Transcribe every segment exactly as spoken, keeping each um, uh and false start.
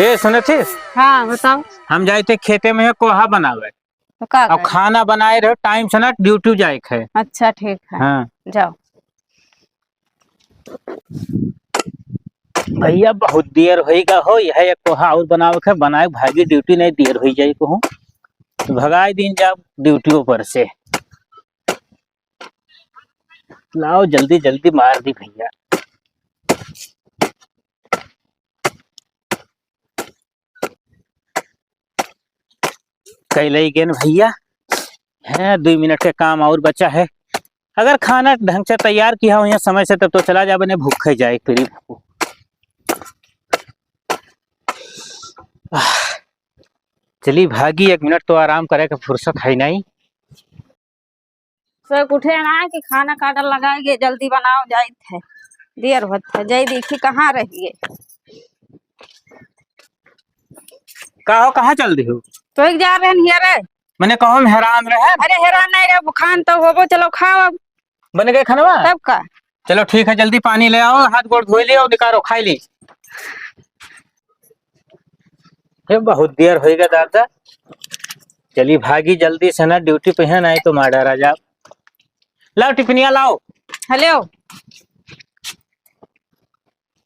ए, सुनत हिस? हाँ, बताओ। हम जाइत है खेते में कोहा बनावे। तो का अब करे? खाना बनाए रहो, टाइम से ना ड्यूटी जाए के है। अच्छा, ठीक है। हाँ। जाओ। भैया, बहुत देर होइगा हो, यह एक कोहा और बनावे के, बनाए भागी ड्यूटी नहीं, देर होई जाई कहूँ। तो भगाई दीन जाब ड्यूटियों पर से। लाओ, जल्दी जल्दी मार दी भैया। कैले गेन भैया, हैं, दुई मिनट के काम और बचा है। अगर खाना ढंग से तैयार किया हो यहाँ समय से, तब तो चला जाबे, नहीं भूखे जाए फिर। आह, चली भागी, एक मिनट तो आराम करे के फुर्सत है नहीं। सब उठे ना कि खाना काटल लगाएगे, जल्दी बनाओ, जाइत है, देर होत है, जाई देखी कहाँ रहिए। का हो, कहाँ चल रही हो? तो एक जा रहे हैं रे। मैंने कहो हम हैरान रहे। अरे हैरान नहीं रहे, खान तो होबो, चलो खाओ अब। बन गए खानवा? तब का? चलो ठीक है, जल्दी पानी ले आओ, हाथ गोड़ धो लियो, निकारो, खाई ली। ये बहुत देर होइगा दादा, चली भागी जल्दी से ना, ड्यूटी पे है ना, तो मार डारा जाब। लाओ टिफिनिया लाओ। हेलो।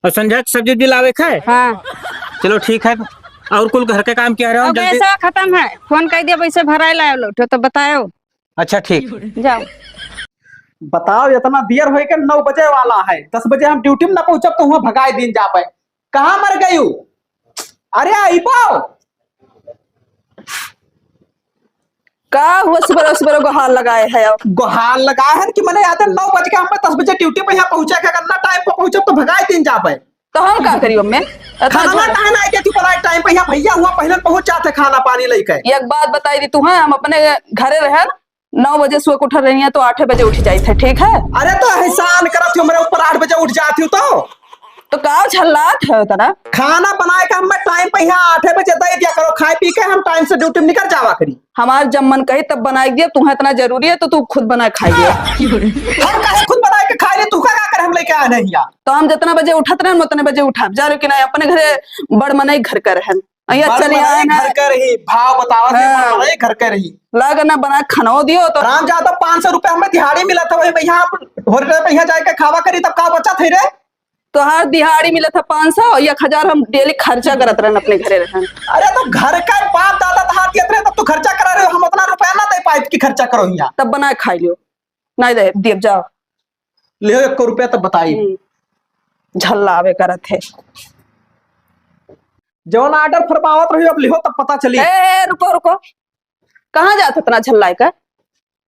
और संझा के सब्जी उब्जी लावे के है? हाँ। चलो ठीक है, और कुल घर के काम किया रहो अब जल्दी। गैसवा खत्म है, फोन कर दिया, वैसे भराए लाओ लोग तो बताओ। अच्छा ठीक। जाओ। बताओ, इतना देर होए के नौ बजे वाला है, दस बजे हम ड्यूटी में ना पहुंचब तो हुआ भगाए दिन जाबे। कहाँ मर गयू? अरे अइबो। का हुआ सुबह सुबह गोहार लगाए है? अब गोहार लगाए है कि मने आते नौ बज के, हम दस बजे ड्यूटी पे यहाँ पहुँचे के, अगर ना टाइम पे पहुँचब तो भगाए दिन जाबे। तो हम का करी ओमे? इतना खाना झूठ। ना काहे ना आके तू पलाई टाइम पे यहाँ भैया हुआ पहले पहुँच जाते खाना पानी लेके। एक बात बताई दी तू, हाँ, हम अपने घरे रहन, नौ बजे सुबह के उठल रही है तो आठे बजे उठ जाइत है, ठीक है? अरे तो एहसान करत हो मेरे ऊपर, आठ बजे उठ जाती हो तो। तो का झल्लात है उतना? खाना बनाए के हमें टाइम पे यहाँ आठे बजे दे दिया करो, खाए पी के हम टाइम से ड्यूटी में निकल जावा करी। हमार जब मन कही तब बनाए दिया, तुम्हें इतना जरूरी है तो तू खुद बनाए खाइए। हम काहे खुद बनाए के खाए ले, तू का, का कर हम लेके आए नहीं यार? तो हम जितना बजे उठत रहन उतने बजे उठा जा, लेकिन अपने घरे बड़ मनई घर का रहन। अइया बड़ चली मनई आए ना। घर का रही, भाव बतावत है, हाँ। बड़ मनई घर का रही। लाग ना बना खानो दियो तो। राम जादव, पाँच सौ रुपया हमें दिहाड़ी मिला था, वही भैया आप होटल पे यहाँ जाके खावा करी, तब का बचा थे रे? तोहार दिहाड़ी मिला था पाँच सौ, एक हजार हम डेली खर्चा करत रहन अपने घरे रहन। अरे तो घर का बाप दादा तहार दियत रहे, तब तू खर्चा करा रहे हो, हम उतना रुपया ना दे पाए कि खर्चा करो यहाँ। तब बना खाई लियो, नहीं दे दियब, जाओ। लिहो एक रुपया तब बताई। हम्म, झल्लावे करत है। जौन ऑर्डर फरमावत रही, अब लिहो तब पता चली। ए, ए, रुको, रुको, कहाँ जात इतना झल्लाए का?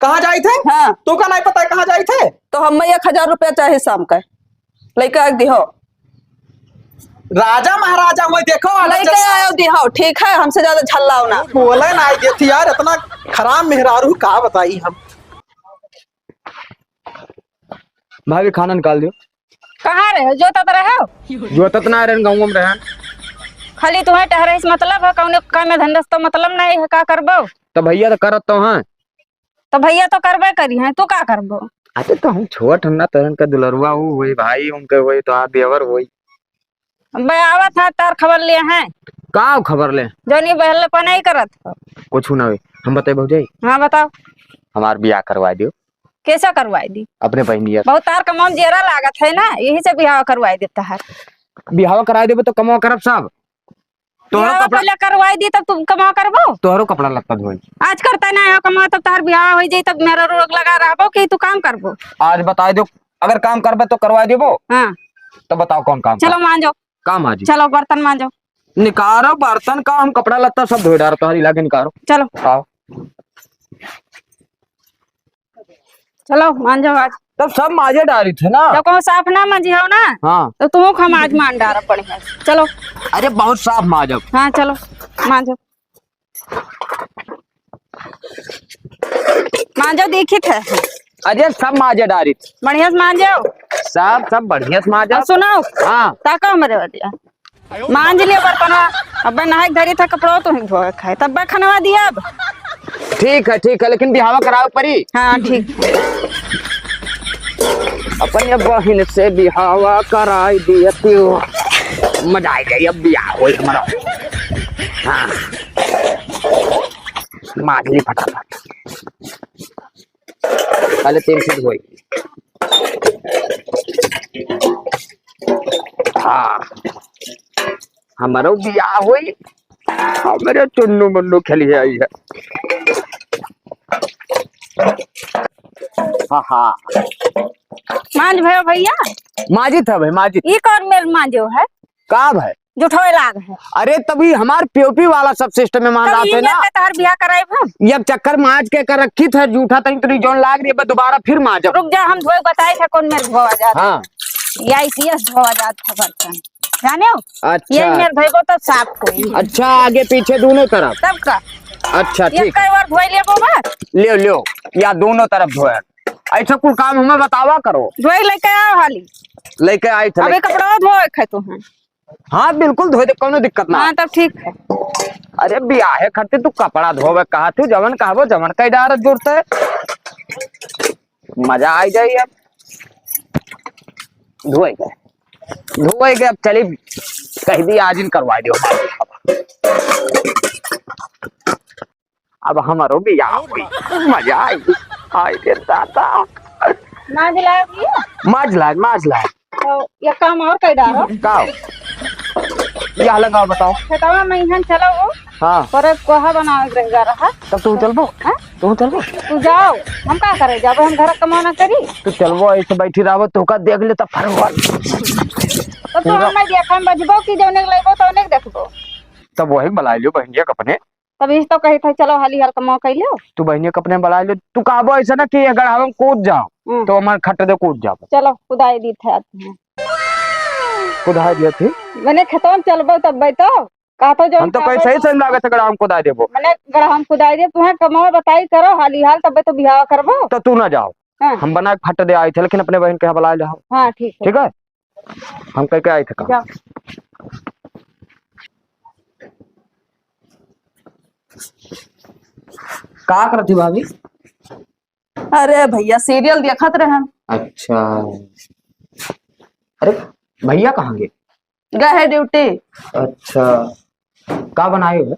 कहाँ जाई थे? हाँ। तू का नहीं पता है कहाँ जाई थे? तो हम एक हजार रुपया चाहे शाम का, लइका के दिहो। राजा महाराजा हुए, देखो, आला लइका जस- आयो दिहो, ठीक है, हमसे ज्यादा झल्लाओ ना। बोले ना आई देती यार, इतना खराब मेहरारू का बताई हम। भाभी, खाना निकाल दियो। कहाँ रहे हो? जोतत रहे हो? जोतत ना रहन, गाँव में रहन। खाली तुम्हें टहरे से मतलब है, कौनो काम में धंधा से तो मतलब नहीं है, का करबो? तो भैया तो करत तो हैं। तो भैया तो करबे करी हैं, तू का करबो? अरे तो हम छोट हम ना, तोरन का दुलरुआ ऊ होई, भाई उनके होई, तो आप देवर होई। बे आवत है, तार खबर लिए हैं। का खबर ले? जौन ये बहले पनाई करत। कुछ ना होई, हम बताई भौजाई। हाँ बताओ। हमार बियाह करवा दियो। कैसा करवाई दी? अपने बहनिया। बहुत तार कमाम जेरा लागत है ना, यही से बियाह करवाई देता है। बियाह कराई देबो तो कमावा करब सब। तोहरो बियाह कपड़ा पहले करवाई दी तब तुम कमावा करबो। तोहरो कपड़ा लत्ता धोई। आज करता ना हो कमावा तब तोहर बियाह हो जाई तब मेरा रोग लगा रहबो कि तू काम करबो। आज बताई दो, अगर काम करबे तो करवाई देबो। हाँ। तो बताओ कौन काम चलो कर- मान जाओ। काम आज ही। चलो बर्तन मान जाओ। निकारो बर्तन का, हम कपड़ा लत्ता सब धोई डारो, तोहरी लागे निकारो। चलो। आओ। चलो, मान जाओ आज। तब सब माजे डारी थे ना। तो कौन साफ ना माजी हो ना? हाँ। तो तुम हम आज मान डारा पड़े हैं। चलो। अरे, बहुत साफ माजब। हाँ, चलो, मांजो। मांजो, देखी थे। अरे, सब माजे डारी थे। बढ़िया से मांजो। सब, सब बढ़िया से माजब। और सुनो। हाँ। ताको हमरे बदिया। मांज लियो बर्तनवा। अबे नहाए के धरी था कपड़ो तो ही धोए खाए, तब बे खनवा दिया अब। ठीक है, ठीक है, लेकिन बिहावा करावे परी। हाँ, ठीक। अपने बहिन से बिहावा कराई दियतियो। मजा आ जाई, अब बियाह होई हमारा। हाँ, मार ली फटाफट। पहले तेल से धोई। हाँ, हमारो बियाह होई, हमरे चुन्नू मुन्नू खेलिए आई है। हाँ, हाँ। मांज भयो भैया। माजित है भाई, माजित। ई कौन मेर मांजो है? का भाई? जुठोए लाग है। अरे, तभी हमार पीओपी वाला सब सिस्टम में मान तब रहा ई थे ना। मेर के तहर बियाह कराइब हम। ये चक्कर माज के कर रखी थे, जूठा तनी तनी जौन लाग रही है, बस दोबारा फिर माजब। रुक जा, हम धोए बताए थे कौन मेर धोआ जात। हाँ। या इसी धोआ जात है बर्तन। जाने हो? अच्छा। ये मेर धोइबो तब साफ होई। अच्छा, आगे पीछे दोनों तरफ? तब का? अच्छा, ये ठीक। कई बार धोई लेबो बस? लियो, लियो, या दोनों तरफ धोए। ऐसा कुल काम हमें बतावा करो। धोई लेके आओ हाली। लेके आई थे, अबे लेके। कपड़ा धोए खे तू हैं। हाँ, बिल्कुल धोए दे, कौनो दिक्कत ना। हाँ, तब ठीक है। अरे, बियाहे खातिर तू कपड़ा धोवे कहा तू, जवन कहबो, जवन कई डारत जुड़ते। मजा आ जाई अब। धोए गए, धोए गए, अब चली, कह दी आज इन करवा दियो। अब हमारो बियाह हुई, मजा आई। हाय रे दादा। माज लाग भैया? माज लाग, माज लाग। तो ये काम और कई डारो। का? या लगा बताओ। खेतवा में इहन चलो वो। हाँ। पर कोहा बनावे के रह जा रहा। तब तू चलबो? हाँ? तू चलबो? तू जाओ, हम का करे जाबो, हम घर कमाना करी। तू चलबो, ऐसे बैठी रहबो, तोका देख ले तब फरवर। तो तू हमें देखा में बजबो कि जौने के लेबो तौने के देखबो। तब वही बुला लियो बहनिया के अपने। तब इस तो कही था, चलो हाली हाल कमाओ कह लियो। तू बहनिया के अपने बुला लियो, तू कहबो ऐसे ना कि ये गढ़ावा में कूद जाओ, हम्म। तो हमारे खट दे कूद जाओ। चलो कुदाई दी थे आती हैं। कुदाई दिया थी? मैंने खेतों में चलबो तब तो। कहा तो जो हम तो कहीं सही सही लागत है, गड़ाम कुदाई देबो। मने गड़ाम कुदाई दे, तुम्हें कमाओ बताई करो, हाली हाल तबे तो बिहाव करबो। तो तू ना जाओ। हाँ। हम बना के फट दे आई थे, लेकिन अपने बहन के यहाँ बुला ले आओ। हाँ, ठीक है। ठीक है? हम कह के आई थे काम। जाओ। का करत ही भाभी? अरे भैया, सीरियल देखत रहन। अच्छा। अरे, भैया कहाँ गए? गए है ड्यूटी। अच्छा, का बनाए हो?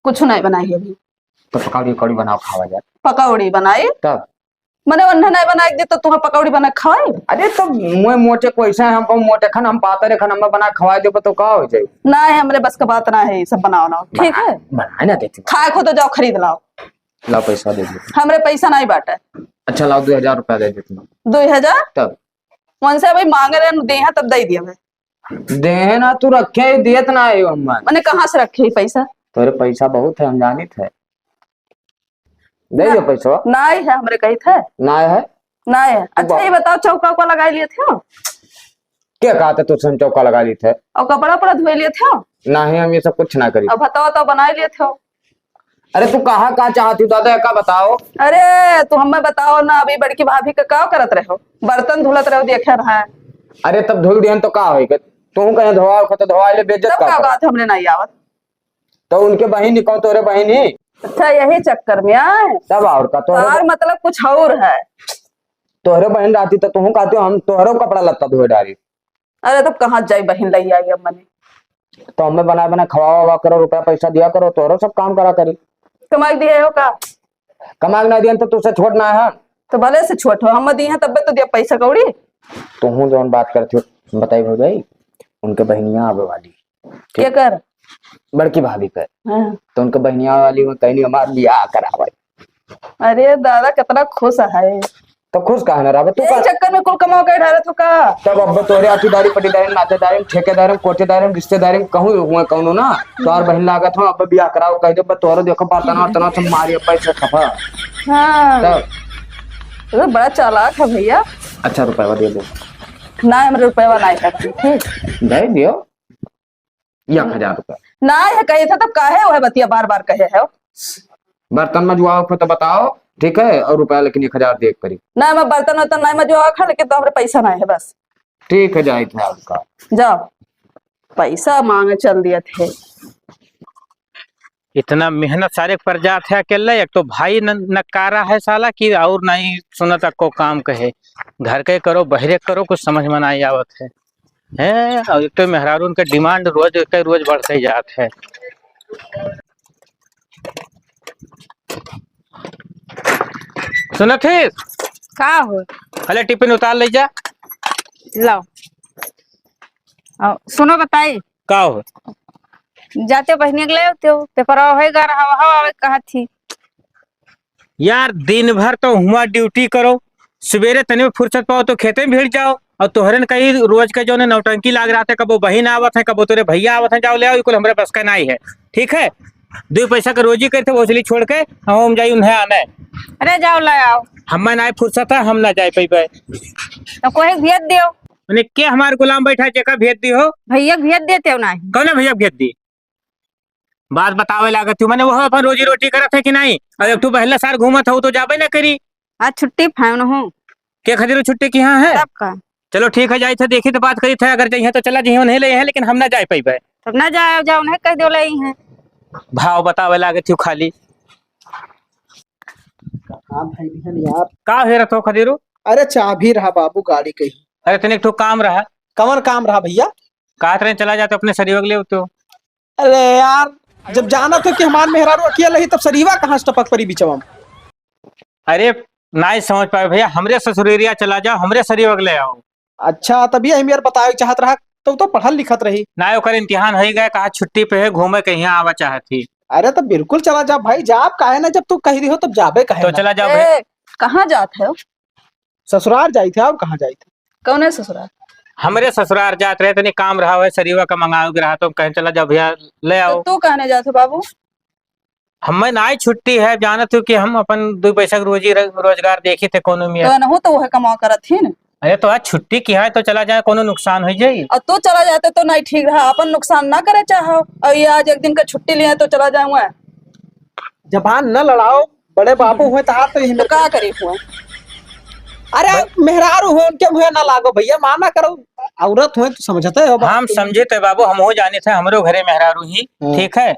कुछ नहीं बनाई है अभी। तो पकौड़ी उकौड़ी बनाओ, खावा जाए। पकौड़ी बनाई? तब? मने ओन्हे नहीं बनाए दे तो तुम्हें पकौड़ी बना के खवाई? अरे तो मुँह मोटे को ऐसा है, हम बहुत मोटे खान, हम पातर खान, हमें बना के खवाए देबो तो का हो जाए? नहीं, हमरे बस का बात ना है, ये सब बनाओ ना, ठीक है? बनाए ना देती। खाए को तो जाओ खरीद लाओ। लाओ पैसा दे दो। हमरे पैसा नहीं बाटे। अच्छा लाओ, दो हजार रुपया दे देती हूँ। दो हजार? तब? उनसे भाई मांग रहे हैं, दे हैं तब दे दिया मैं। देहे ना तू रखे ही दियत ना है हमार। मने कहाँ से रखे ही पैसा? तोरे पैसा बहुत है, हम जानित है। दे ना, दो पैसा। ना ही है, हमरे कही थे। ना है? ना है। अच्छा, ये बताओ, चौका उका लगा लिए थे? क्या कहा था तुझसे हम चौका लगा लिए थे? और कपड़ा उपड़ा धोए लिए थे? नहीं, हम ये सब कुछ ना करी। अब बताओ तो बना लिए थे। अरे तू कहा का चाहती हो दादा, का बताओ? अरे तू हमें बताओ ना, अभी बड़की भाभी का का करत रहो? बर्तन धुलत रहो, देखे रहा है। अरे तब धुल दिहन तो का होई? तू कहीं धोआ को तो धोआ ले, बेइज्जत तब का का करत? बात हमने नहीं आवत। तो उनके बहिन ही कौन, तोरे बहिन ही? अच्छा, यही चक्कर में आए। तब और का, तोहरे तार मतलब कुछ और है। तोहरे बहिन रहती तो तू कहती हो, हम तोहरो कपड़ा लत्ता धोए डारी। अरे तब कहाँ जाई बहिन लई आई अब मने। तो हमें बनाए बनाए खवावा वावा करो, रुपया पैसा दिया करो, तोहरो सब काम करा करी। कमाई दिए हो का? कमाई ना दियन तो तुझसे छोट ना है। तो भले से छोट हो, हम दिए हैं तब्बे तो दिया पैसा कौड़ी। तुहूँ जौन बात करती हो, बताई भौजाई, उनके बहिनिया आवे वाली। ठीक। केकर? बड़की भाभी के। हाँ। तो उनके बहिनिया वाली में कहनी हमार बियाह करावे। अरे दादा, कितना खुश है। तो खुश काहे ना रहबे? तू यही का चक्कर में कुल कमाओ के ढालत हो का? तब अब तोरे आठीदारी, पटीदारी, नातेदारी, ठेकेदारी, कोटेदारी, रिश्तेदारी, कहूँ हुए कौनो ना। तोहर बहिन लागत हो, अब बियाह कराओ, कह दे, अब तोहरो देखो, बर्तन वर्तन से मारी, अब पैसे खपा। हाँ। तब? तो बड़ा चालाक है भैया। अच्छा, रुपया दे दे। ना, हमरे रुपया ना है। ठीक। दे दियो। एक हजार रुपया। ना, ये कहे थे, तब काहे वह बतिया बार बार कहे है? बर्तन मजवाओ को तो बताओ, ठीक है, और रुपया लेकिन एक हजार दे पड़ी। ना, मैं बर्तन वर्तन नहीं मजवाओ खा, लेकिन तो हमरे पैसा नहीं है बस। ठीक है, जाए थे आपका। जाओ, पैसा मांगे चल दिया थे। इतना मेहनत सारे पर जात है अकेले, एक तो भाई न-, नकारा है साला कि और नहीं सुनत अक्को काम कहे। घर के करो, बहरे करो, कुछ समझ में नहीं आवत है। हैं, और एक तो मेहरारू उनका demand रोज के रोज बढ़ते जात है। सुनत है? का हो? अले टिफिन उतार ले जा। लाओ। आओ, सुनो बताई। का हो? जाते बहिनिया के ले आते हो, पेपरवा होएगा रहा, हवा आवे कहा थी। यार, दिन भर तो हुआ ड्यूटी करो, सवेरे तनिक फुर्सत पाओ तो खेते में भिड़ जाओ, और तोहरे न कहीं रोज के जौने नौटंकी लाग रहा था, कबो बहिन आवत है, कबो तोरे भैया आवत है, जाओ ले आओ, ये कुल हमरे बस का नाई है, ठीक है? दुइ पैसा के रोजी करते, भोसड़ी छोड़ के हम जाई उन्हें आने। अरे जाओ ले आओ। हमें नाई फुर्सत है, हम ना जाए पइबे। तो कोई भेज दियो। मने के हमार गुलाम बैठा है, जेका भेज दी हो? भैया भेज देते हो नाई। कौन भैया भेज दी? बात बतावे लागत हूँ, मने वो अपन रोजी रोटी करत है कि नहीं? और एक ठो बहला सार घूमत हो तो जाबे ना करी। आज छुट्टी फाइन हो। के खातिर छुट्टी की हाँ है? तब का? चलो ठीक है, जाइत है, देखी तो बात करी थे, अगर जइहे तो चला जइहे, उन्हें ले है, लेकिन हम ना जाए पइबे। तब ना जाओ, जाओ, उन्हें कह दो ले ही हैं। भाव बतावे लागत हूँ खाली। कहाँ भाई बिहन यार? का हेरत हो खदेरू? अरे चाबी रहा बाबू गाड़ी कहीं। अरे तने एक ठो काम रहा। कवन काम रहा भैया? कहत रहे चला जाते अपने सरियवा के ले तो। अरे यार, जब जानत हो कि हमार मेहरारू अकेले ही, तब सरियवा कहाँ से टपक परी बिचवा में? अरे, नाई समझ पाए भैया, हमरे ससुरेरिया चला जाओ, हमरे सरियवा के ले आओ। अच्छा, तभी हम यार बतावे चाहत रहा, तो, तो पढ़ल लिखत रही। नाई, ओकर इम्तिहान होई गए, कहा छुट्टी पे है, घूमे कहीं आवा चाहत ही। अरे, तो बिल्कुल चला जाओ भाई, जाब काहे ना, जब तू कह रही हो, तब जाबे काहे तो ना? चला जाओ भैया। ए, कहाँ जात है? ससुरार जाई थे, और कहाँ जाई थे? कौने ससुरार? हमरे ससुरार जात रहे, तनी काम रहा है, सरियवा का मंगावे के रहा, तो कहें चला जाओ भैया, ले तो आओ। तू कहने जात हो बाबू? हमें नाई छुट्टी है, जानत हो कि हम अपन दुइ पैसा के रोजी र-, रोजगार देखी थे कोनो में। तो नहु तो वह कमाओ करत ही न। अरे तो आज छुट्टी की है तो चला जाए, कोनो नुकसान हो जाई। और तू चला जाते तो नाई ठीक रहा, अपन नुकसान ना करे चाहो। और ये आज एक दिन का छुट्टी लिए तो चला जाऊँ। जबान न लड़ाओ, बड़े बाबू हुए तहार तो यही तो में का करे हुए? अरे ब- मेहरारू हो, उनके मुँहे ना लागो भैया, माना करो, औरत हुए तो समझते हो बात हम को। समझे थे बाबू, हम हो जाने थे, हमरो घरे मेहरारू ही, हाँ। ठीक है,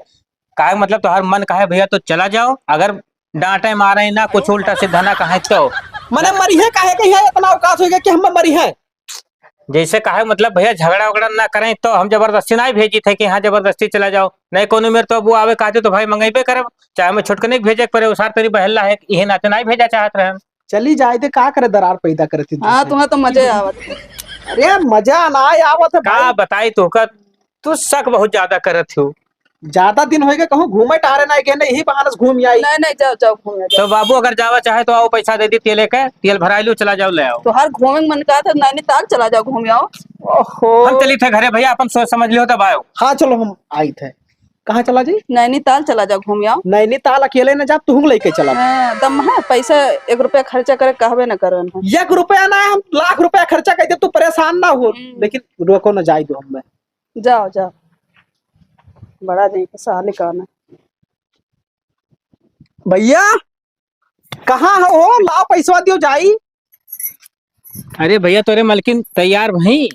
काहे मतलब तोहार मन काहे भैया, तो चला जाओ, अगर डांटे मारे ना, कुछ उल्टा सीधा ना कहे तो। मने मरिहे काहे के है, इतना औकात हो गया कि हम मरिहे? जैसे काहे मतलब भैया झगड़ा उगड़ा ना करें तो हम जबरदस्ती ना ही भेजी थे कि हाँ जबरदस्ती चला जाओ, नहीं कोनो मेर तो अब वो आवे कहते तो भाई मंगेबे करब, चाहे हमें छोटकने के भेजे के पड़े, उसार तेरी बहल्ला है, इहे नाते ना ही भेजा चाहत रहे हम। चली जाए दे, का करे, दरार पैदा करे थी हाँ, दूसरे। तुम्हें तो मजे आवत है। अरे मजा ना आवत है का भाई। बताई तो का, तू शक बहुत ज्यादा करत हो। ज्यादा दिन होइगे कहूँ घूमे टहरे ना गए, नहीं, यही बहाने से घूम आई। नहीं, नहीं, जाओ, जाओ, घूमे जाओ। तो बाबू अगर जावा चाहे तो आओ, पैसा दे दी, तेल के, तेल भराई लो, चला जाओ, ले आओ। तो हर घूमे के मन का था, नैनीताल चला जाओ, घूम आओ। ओहो। हम चली थे घरे भैया, अपन सोच समझ लियो तब आओ। हाँ, चलो हम आई थे। कहाँ चला जी? नैनीताल चला जाओ, घूम आओ। नैनीताल अकेले न जा, तुहूँ लेके चला। हाँ, दम है, पैसा एक रुपया खर्चा करे कहबे न करन है। एक रुपया ना, हम लाख रुपया खर्चा कर दे, तू परेशान ना हो, हम्म। लेकिन रोको न जाए दो हमें। जाओ, जाओ। बड़ा नहीं, साले का ना। भैया, कहाँ हो? लाओ पैसवा दियो जाई। अरे भैया, तोरे मलकिन तैयार भई।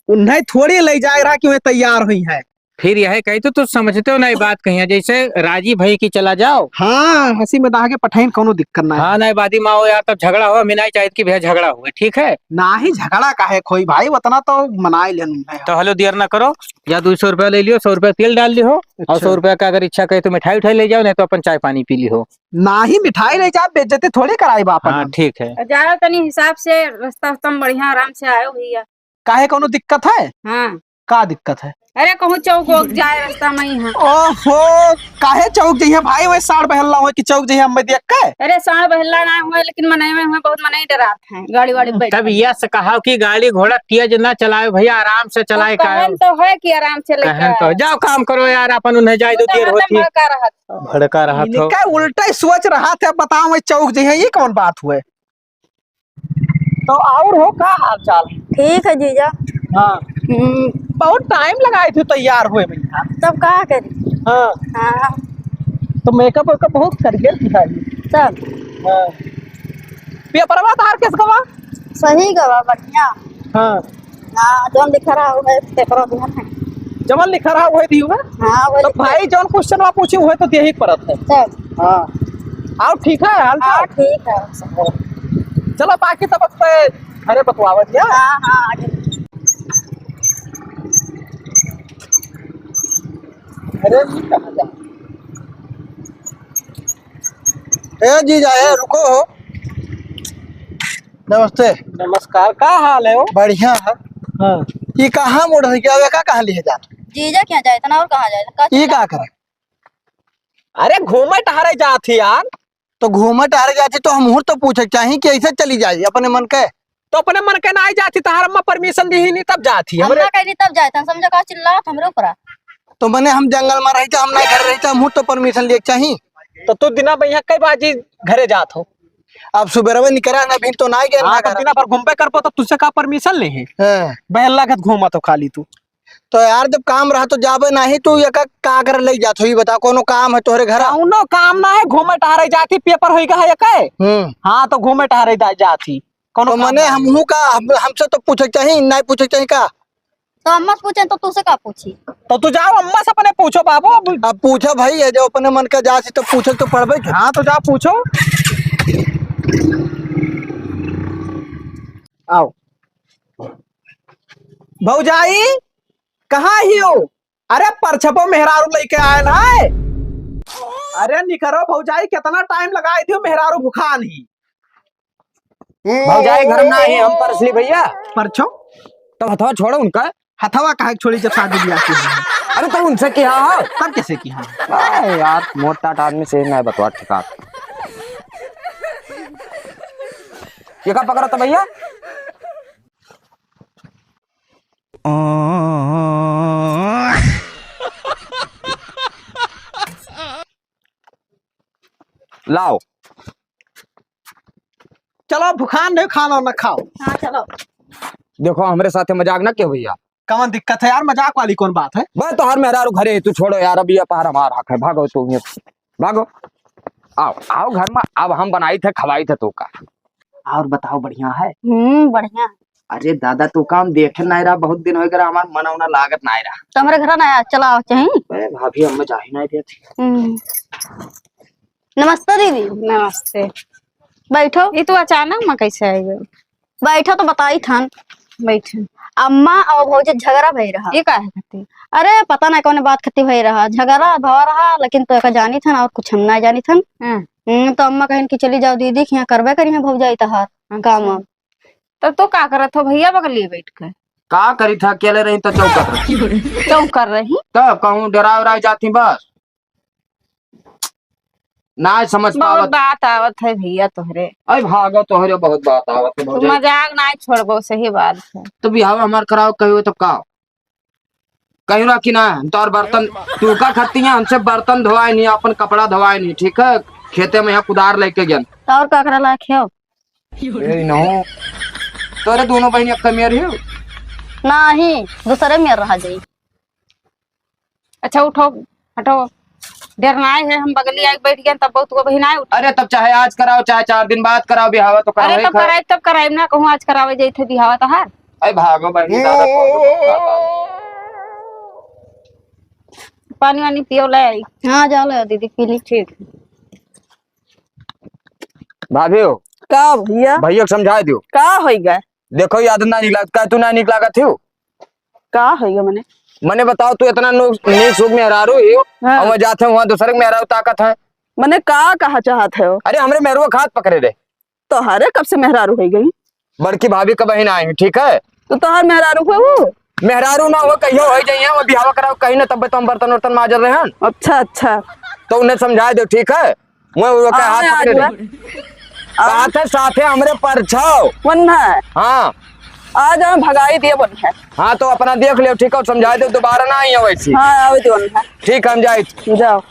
उन्हें थोड़ी ले जाए रहा कि वे तैयार हुई है। फिर यह कही तो तू समझते हो ना ये बात कही है, जैसे राजी भई कि चला जाओ। हाँ, हंसी मजाक के पठाइन कौनो दिक्कत ना है। हाँ, नहीं बादी माँ हो यार, तब झगड़ा हो, हमें नहीं चाहिए कि भैया झगड़ा हुए, ठीक है? ना ही झगड़ा काहे खोई भाई, उतना तो मनाए लेन है। तो हेलो दियर ना करो, या दो सौ रुपया ले लियो, सौ रुपया तेल डाल लियो, और अच्छा। सौ रुपया का अगर इच्छा करे तो मिठाई उठाई ले जाओ, नहीं तो अपन चाय पानी पी लियो। ना ही मिठाई ले जाओ, बेइज्जती थोड़ी कराई बाप हाँ, ना। ठीक है। जाओ तनी हिसाब से, रास्ता उस्ता में बढ़िया आराम से आयो भैया। काहे कौनो दिक्कत है? हाँ। का दिक्कत है? अरे कहूँ चौक वौक जाए रास्ता में ही है। ओहो, काहे चौक जइहे भाई, वही साढ़ बहल्ला हुए कि चौक जइहे हमें देख के? अरे साढ़ बहल्ला ना हुए, लेकिन मनई में हुए बहुत मनई डरात हैं, गाड़ी वाड़ी बैठ तब के। यस कहा कि गाड़ी घोड़ा तेज ना चलाए भैया, आराम से चलाए अब का। कहन तो है कि आराम से लेके कहन तो आए। जाओ काम करो यार, अपन उन्हें जाए दो, वो तो देर हरदम होती। भड़का रहत हो। भड़का रहत हो। इनका उल्टा ही सोच रहा था, बताओ मैं चौक जइहे, ये कौन बात हुए? तो और हो, का हाल चाल? ठीक है जीजा। हाँ। हम्म। बहुत टाइम लगाए थे तैयार हुए भैया। तब का करी? हाँ। हाँ। तो मेकअप वेकअप बहुत करके दिखाई। तब? हाँ। पेपरवा तार कैसे गवा? सही गवा, बढ़िया। हाँ। हाँ, जौन लिखा रहा हुआ है, पेपरवा दिया था। जवन लिखा रहा, वही दियो है। हाँ, वही तो लिखा। भाई, जौन question वा पूछी, वही तो दिए ही परत है। तब। हाँ। आओ, ठीक है, हाल हाँ, चाल? ठीक है। चलो, बाकी तब पे घरे बतवावत है। हाँ, हाँ, आगे। अरे, ये कहाँ जा? ए जीजा, ए, रुको हो। नमस्ते। नमस्कार, का हाल है हो? बढ़िया है। हाँ। ये कहाँ मोड़ है? क्या, का कहाँ लिए जा? जीजा क्या जाए इतना और कहाँ जाए? का ये चिल्ला- का करे? अरे घूमे टहरे जात ही यार। तो घूमे टहरे जात ही तो हमहू तो पूछे के चाही कि ऐसे चली जाई अपने मन के? तो अपने मन के ना आई जात ही, तहार अम्मा permission दी ही नहीं तब जात ही। हम हमरे ना कहनी तब जाए, हम समझो का चिल्लात हमरे ऊपर। तो मने हम जंगल में रही था, हम ना घर रही था, हमहू तो permission लिए के चाही। तो तू दिना भैया कई बाजी घरे जात हो? अब सुबेरवे निकरा ना, अभी तो ना गए हाँ, ना तो घर। दिना भर घूमबे करबो तो तुझसे का permission ले है? हाँ। बहला खत घूमा तो खाली तू। तो यार, जब काम रहा तो जाबे नाही, तू ये का, का करे लई जात हो, ये बता, कोनो काम है तोहरे घर? कौनो काम ना है, घूमे टहरे जात ही, paper होई गा है एके। हम्म। हाँ, तो घूमे टहरे जा-, जात ही। कोनो तो काम मने ना है। हमहू का, हम, हमसे तो पूछे के चाही, नहीं पूछे के चाही का? तो अम्मा से पूछे तो तुझसे का पूछी? तो तू जाओ अम्मा से अपने पूछो बाबू। अब अब पूछो भाई, ये जो अपने मन का जात ही तो पूछे तो पड़बे के। हाँ, तो जाओ पूछो। आओ। भौजाई, कहाँ हियो? अरे, परछपो मेहरारू लइके आयल है। अरे, निकरो भौजाई, केतना time लगाई दियो, मेहरारू भुखान ही। भौजाई, घर में ना ही, हम परसली भैया। परछो? तब हथवा छोड़ो उनका। हथवा काहे के छोड़ी जब शादी ब्याह की है? अरे, तो उनसे किहा हो? तब कैसे किहा? अरे यार, मोटा आदमी से ना बतवा ठिकान। ये का पकड़ा था भैया? लाओ। चलो, भुखान नहीं, खाना ना खाओ। हाँ, चलो। देखो, हमरे साथे मजाक ना किहो भैया। कवन दिक्कत है यार, मजाक वाली कौन बात है? बस तोहार मेहरारू घरे है, तू छोड़ो यार, अब ये पहाड़ हमार हक है, भागो तू यहाँ, भागो। आओ, आओ घर में, अब हम बनाई थे, खवाई थे तोका। और बताओ, बढ़िया है? हम्म, बढ़िया। अरे दादा, तोका हम देखे नाय रहा, बहुत दिन होइ गया, हमार मन उना लागत नाय रहा। तो हमरे घर ना आया, चला आओ, चाही। अरे भाभी, हम जाही नाय देती। हम्म। नमस्ते दीदी। नमस्ते। बैठो। ये तो अचानक में कैसे आई गई? बैठो तो बताई थन। बैठो। अम्मा और भौजी झगड़ा भई रहा। ये काहे खातिर? अरे पता ना कौन बात खातिर भई रहा, झगड़ा भवा रहा, लेकिन तो एका जानी थन और कुछ हम ना जानी थन। हाँ। हम्म, तो अम्मा कहन कि चली जाओ दीदी के यहाँ, करबे करी है भौजाई तहार काम। अच्छा। तो तू का करत हो भैया बगलिए बैठ के? का करी था, अकेले रही तो चौंकत रही। चौंक कर रही? तब कहूँ डराए उराए जाती बस। ना समझ बहुत पावत। बात आवत है भैया तोहरे। अरे भागो तोहरे बहुत बात आवत है तू भौजाई। मजाक ना छोड़बो, सही बात है। तो बिहाव हमार कराओ कहियो तब का? कहियो ना कि ना, हम तो और बर्तन, तू का खतिया, हमसे बर्तन धोवाए नहीं, अपन कपड़ा धोवाए नहीं, ठीक है? खेते में यहाँ कुदार लेके गन। तो और का करे लायक हो? ए, नहो। तोरे दोनों बहिनी अक्का मेर हो? नाही, दूसरे मेर रहा जाई। अच्छा, उठो, हटो। डरनाए है, हम बगली आके बैठ गए, तब बहुत को बहिनाए उठ। अरे, तब चाहे आज कराओ, चाहे चार दिन बाद कराओ, बिहावा तो अरे, करावे तब का। कराई, तब कराई ना, कहूँ आज करावे जाई थे बिहावा तोहार। अरे, भागो बहिनी, दादा, बहुत दुख होता है। पानी वानी पियो, ले आई। हाँ, जाओ ले दीदी, पी ली। ठीक। भाभी हो। का भैया? भैया के समझाए दियो। का होई गए? देखो, ये आदत ना निक लागत, का तू ना निक लागत हो? का होई गए मने? मने बताओ, तू इतना नु-, नीक सुख मेहरारू ही हो, हाँ। और वहाँ जाते हैं, वहाँ दूसरे के मेहरारू ताकत है। मने का कहा चाहत है हो? अरे, हमरे मेहरुआ खात पकड़े रहे। तोहरे कब से मेहरारू होई गई? बड़की भाभी का बहिन आई, ठीक है? तो तोहर मेहरारू हुए वो? मेहरारू ना हो, कहियो हो जाइए, वो बिहावा कराओ कहीं ना, तब तो हम बर्तन वर्तन माजर रहे हैं। अच्छा, अच्छा। तो उन्हें समझाए दो, ठीक है? वो, वो का हाँ, हाथ आज पकड़े हुआ। रहे। बात है साथे हमरे परछाओ। वन्ना है। हाँ। आज हम भगाई दिए बन है। हाँ, तो अपना देख लियो, ठीक है? समझाए दो, दोबारा ना आई है वैसी। हाँ, आवे दो वन्ना। ठीक, हम जाए। जाओ।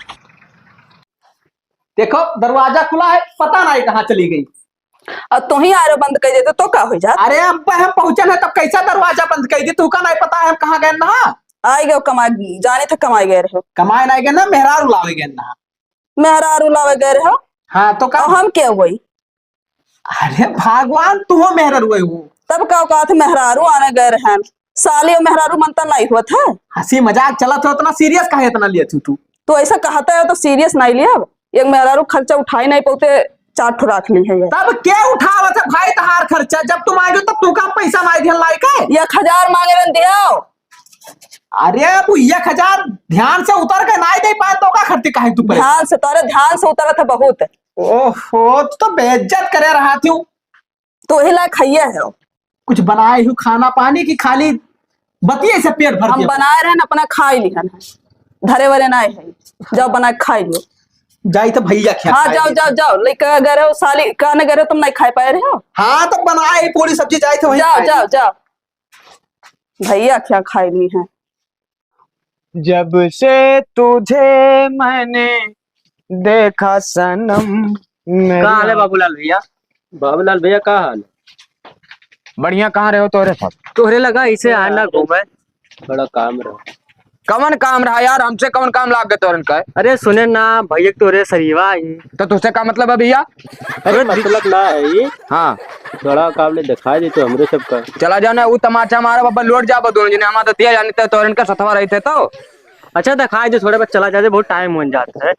देखो, दरवाजा खुला है, पता नहीं कहाँ चली गई। अब तू ही आरो बंद कर देते तो का हो जात? अरे, अब हम पहुंचन है, तब कैसा दरवाजा बंद कर दी? तू का नहीं पता है हम कहाँ गए ना? आई गए कमाई, जाने थे कमाई गए रहो। कमाए नहीं गए ना, मेहरारू लावे गए ना। मेहरारू लावे गए रहो? हाँ, तो का? अब हम क्या हुई? अरे भगवान, तू हो मेहरारू है वो। तब का औकात मेहरारू आने गए रहन? साली और मेहरारू मनता नहीं होत है। हंसी मजाक चलत हो, इतना serious काहे इतना लियत हो तू? तो ऐसा कहता है तो serious नहीं लिया। एक मेहरारू खर्चा उठाई नहीं पौते, चार ठो राख ली है ये। तब के उठावत है भाई तहार खर्चा? जब तुम आइगो तब तू का पैसा नहीं दिहल लाई के? एक हजार मांगे रन दियो। अरे तू एक हजार ध्यान से उतर के नहीं दे पाए तो का खर्ची काहे तू पैसा? ध्यान से, तोरे ध्यान से उतरत है बहुत। ओहो, तू तो बेइज्जत करे रहा थी। तो वही लायक खाइए है। कुछ बनाए हो खाना पानी की खाली बतिये से पेट भर हम के? बनाए रहे न, अपना खाई लिहन है, धरे वरे ना है, जाओ बना के खाई लो। जाई तो भैया क्या हाँ, खाए जाओ, देते? जाओ, जाओ, लेके गए रहो साली, कहने गए रहो, तुम नहीं खाए पाए रहे हो। हाँ, तो बनाए पूरी सब्जी, जाई तो वहीं जाओ, खाए जाओ, लेते। जाओ। भैया क्या खाए ली हैं? जब से तुझे मैंने देखा सनम, मेरी का हाल है आँख बाबूलाल भैया? बाबूलाल भैया, का हाल है? बढ़िया, कहाँ रहे हो तोरे सब? तोहरे लगा इसे आना घूमे। बड़ा काम रहा। कवन काम रहा यार? हमसे कवन काम लाग गए तोरन का? अरे सुने ना, भैया तोरे सरीवा आई। तो तुझसे का मतलब है भैया? अरे अरे दि- मतलब ना है ये। हाँ। थोड़ा काम ले दिखाई दे तो हमरे सबका। चला जाओ ना, वो तमाचा मारा बाबा, लौट जाओ दोनों जने, हमारा तो दिया जाने तो तोरन का सथवा रही थे तो। अच्छा, दिखाई दे थोड़े, बस चला जाए, बहुत टाइम हो जाता है।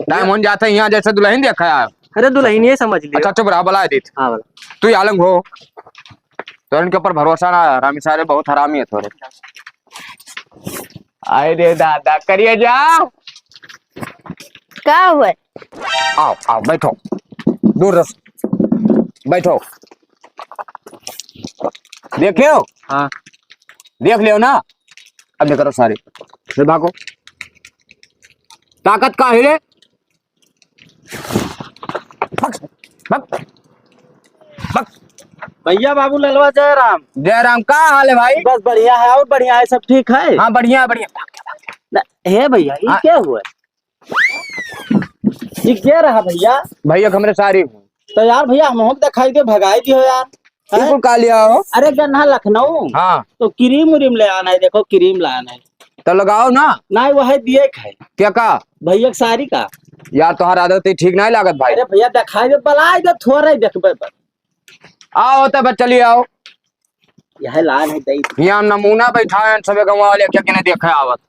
टाइम हो जाता है, यहाँ जैसे दुल्हन देखा है। अरे, दुल्हन ये समझ लियो। अच्छा, चुप रहा, बुला दीत। हाँ, बुला। तू ही आलंग हो, तो इनके ऊपर भरोसा ना, हरामी सारे बहुत हरामी है थोड़े। आए रे दादा, करिए जा। का हुआ? आओ, आओ, बैठो, दूर रस, बैठो। देखियो? हाँ। देख लियो ना? अब देखो सारे, फिर भागो। ताकत का है रे? भग, भग, भग। भैया बाबू ललवा जय राम। जय राम, का हाल है भाई? बस बढ़िया है, और बढ़िया है, सब ठीक है? हाँ, बढ़िया है, बढ़िया। न, हे भैया, ये हाँ। क्या हुआ? ये क्या रहा भैया? भैया, हमरे सारी हुई। तो यार भैया, हमहू के दिखाई दे, भगाई दियो यार। हैं? बिल्कुल, का लिया हो? अरे गन्ना लखनऊ। हाँ। तो क्रीम उरीम ले आना है, देखो क्रीम लाना है। तो लगाओ ना। नहीं, वह दिए खाए। क्या का? भैया के सारी का। यार, तोहार आदत ही ठीक नहीं लागत भाई। अरे भैया, दिखाई दे, बलाई दे, थोड़ा ही देखबे बस। आओ तब चलिए आओ। यह लान है दई। यहाँ नमूना बैठा है, सबे गाँव वाले क्या किने देखे आवत।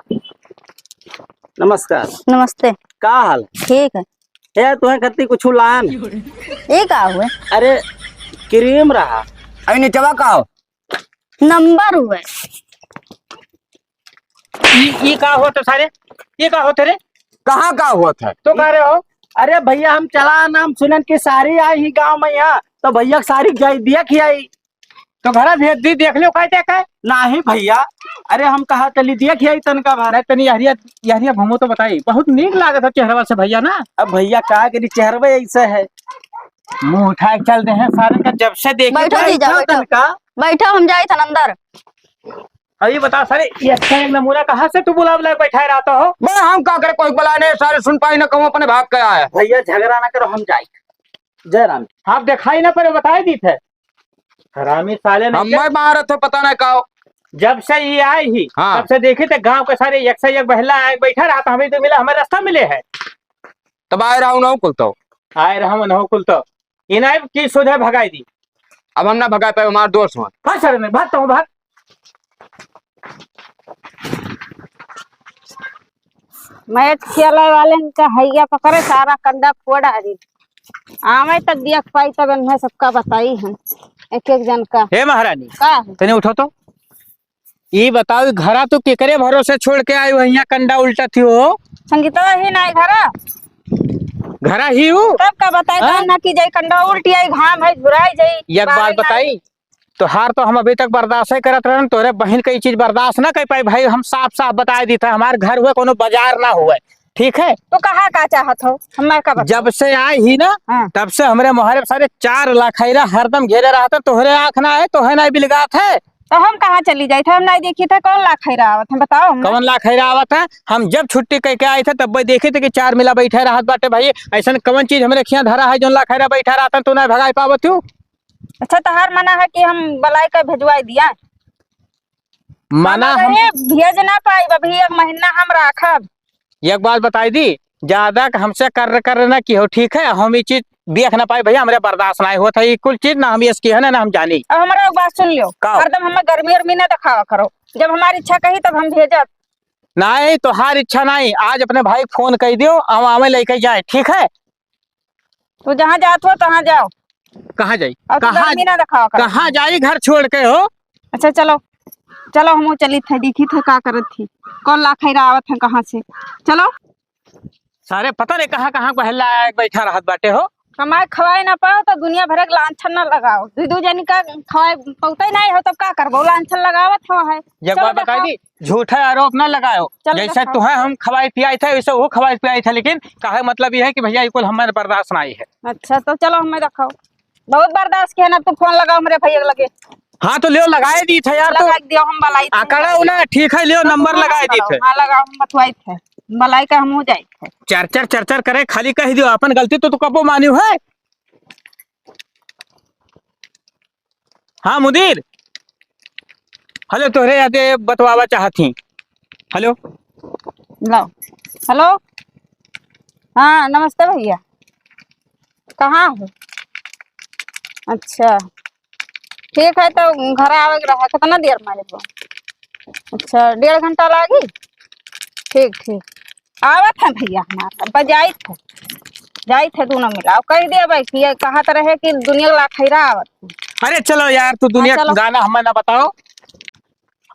नमस्कार। नमस्ते। का हाल? ठीक है। ए, तुहे खत्ती कुछ लान। ये का हुए? अरे, क्रीम रहा। अरे, निचवा का हो? नंबर हुए। ई, ई का होत सारे? ई का होत रे? कहाँ का होत है? तो का रे हो? अरे भैया, हम चला ना, हम सुनन की सारी आई ही गाँव में यहाँ, तो भैया के सारी जाई देख ही आई। तो घरा भेज दी, देख लियो, काय ते काय? नाही भैया, अरे हम कहा चली देख ही आई तनका भर। नहीं, तनी यहरिया, यहरिया घूमो तो बताई, बहुत नीक लागत है चेहरवा से भैया ना। अब भैया का करी, चेहरवा ऐसे है। मुंह उठा के चल दे हैं सारे का, जब से देखे बैठो जीजा, बैठो। तनका। बैठो, हम जाई थन अंदर। अब ये बता सारे, ये अच्छा एक नमूना कहाँ से तू बुला बुला के बैठाए रहता हो? बे, हम का करे, कोई बुलाए नहीं, सारे सुन पाई ना, कहूँ अपने भाग के आए। भैया झगड़ा ना करो, हम जाई। जय राम। आप दिखाई ना पड़े, बताए दी थे। हरामी साले ने हम जब मैं मारत हो, पता ना का हो। जब से ये आए ही, हाँ। तब से देखी थे गांव के सारे एक से एक बहला आए बैठा रहा, तो हमें तो मिला, हमें रास्ता मिले है। तब आए रहा उन्हों कुल तो। आए रहा उन्हों कुल तो। इनायब की सुधे भगाई दी। अब हम ना भगा पाए, हमार दोस्त हुआ। भाग सारे में, भागता हूँ, भाग। मैच खेले वाले इनका हैया पकड़े, सारा कंडा फोड़ आ दी। आवे तब देख पाई, तब इन्हें सबका बताई हम, एक एक जन का। हे महारानी, का है? तने उठो तो। ई बताओ, ई घरा तू केकरे भरोसे छोड़ के आई हो, हियां कंडा उल्टा थी हो? संगीतवा ही ना घरा। घरा ही हूँ? तब का बताई, हाँ? काम ना की जाई, कंडा उल्टी आई, घाम है, झुराई जाई, एक बात बाहर ना बताई, तोहार तो हम अभी तक बर्दाश्त ही करत रहन, तोहरे बहिन के ई चीज बर्दाश्त ना कर पाई भाई। हम साफ साफ बताए दी था, हमार घर हुए, कोनो बाजार ना हुए, ठीक है? तो कहा का चाहत हो, हमार का बताओ? जब से आई ही ना, हाँ। तब से हमरे मोहरे सारे चार लाखैरा हरदम घेरे रहत है, तोहरे आँख ना है, तोहे ना बिलगात है। तो हम कहाँ चली जाई थे, हम नहीं देखी थे कौन लाखैरा आवत है, बताओ हम। कौन लाखैरा आवत है? हम जब छुट्टी कह के आई थे, तब देखी थे कि चार मिला बैठे रहत बाटे भाई। ऐसन कौन चीज हमरे खिया धरा है, जोन लाखैरा बैठा रहत है, तू नहीं भगाई पावत हो? अच्छा, तहार मना है कि हम बलाई के भेजवाई दिया? मना हम हम अरे, भेज ना पाई, अभी एक महीना हम राखब। एक बात बताई दी, ज्यादा हमसे कर कर ना की हो, ठीक है? हम ई चीज देख ना पाई भैया, हमरे बर्दाश्त नाहीं होत है, ई कुल चीज ना हम यस की है ना, ना हम जानी। अब हमरा एक बात सुन लियो, का? हरदम हमें गर्मी उर्मी ना दिखावा करो, जब हमारी इच्छा कही तब हम भेजब। नाहीं, तोहार इच्छा नाहीं, आज अपने भाई क फोन कइ दियो, हम आवे लइके जाए, ठीक है? तू जहाँ जात हो तहाँ जाओ। कहाँ जाई? और तू कहाँ गर्मी ना दिखावा करो। कहाँ जाई घर छोड़ के हो? अच्छा चलो, चलो हमहू चलित है, देखित है का करत थी, कौन लाखैरा आवत है कहाँ से। चलो। सारे पता नहीं कहाँ कहाँ को हल्ला आए बैठा रहत बाटे हो। कमाए खवाए ना पाओ तो दुनिया भर के लांछन ना लगाओ। दू दू जनी का खवाए पौते नहीं हो तब का करबो, लांछन लगावत हो है। एक चलो बात बताई देखाओ। दी, झूठा आरोप ना लगाओ। चलो जैसे देखाओ। तुहे हम खवाए पियाई थे वैसे वो खवाए पियाई थे, लेकिन कहे मतलब ये है कि भैया ये कुल हमारे बर्दाश्त नहीं है। अच्छा तो चलो हमें देखाओ। बहुत बर्दाश्त किया ना, तू फोन लगाओ हमरे भैया के लगे। हाँ तो लियो लगाए दी थे यार, तू लगा दियो, हम बलाई थे। अकड़ाओ ना, ठीक है, लियो नंबर लगाए दी थे। हाँ लगाओ, हम बतवाई थे, बलाई का हम हो जाए थे। चर चर चर चर करे, खाली कह दियो अपन गलती तो तू कबो मानियो है। हाँ मुदीर, हेलो, तोहरे यादे बतवावा चाहत ही। हेलो। लाओ। हेलो। हाँ नमस्ते भैया, कहाँ हो? अच्छा ठीक है, तो घर आवे के रहा, कितना देर में आइबो? अच्छा डेढ़ घंटा लागी। ठीक ठीक, आवत है भैया हमार, अब जाइत है, जाइत है दोनों मिलाओ, कह दिया भाई कि ये कहत रहे कि दुनिया लाखैरा आवत है। अरे चलो यार, तू दुनिया हाँ, चलो। गाना हमें ना बताओ,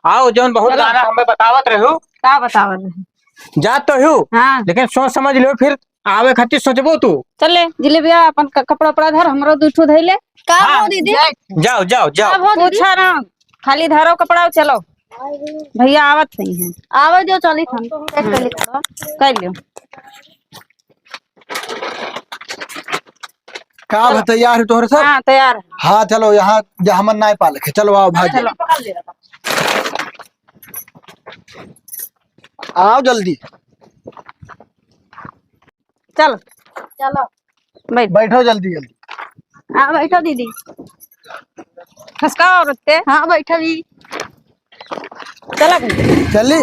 आओ जौन बहुत चलो। गाना हमें बतावत रहू। का बतावत रहे? जात तो हूँ, हाँ। लेकिन सोच समझ लियो, फिर आवे खातिर सोचबो तू। चल ले जिलेबिया, अपन क-, कपड़ा उपड़ा धर, हमरो दू ठो धइले। का हाँ। हो दीदी? जाओ, जाओ, जाओ। का हो दीदी? पूछा ना, खाली धरो कपड़ा, चलो। भैया आवत नहीं है। आवे जो, चली हम। कर लियो। का चलो। भा तैयार है तोहरे सब? हाँ, तैयार है। हाँ, चलो, यहाँ, यहाँ हमन नाय पालक है। चलो, आओ, भाग चलो। जाओ। आओ जल्दी। चल। चलो। बैठ। बैठो जल्दी, जल्दी। हाँ, बैठो दीदी। खसका औरत ते। हाँ, बैठो जी। चला भाई। चली?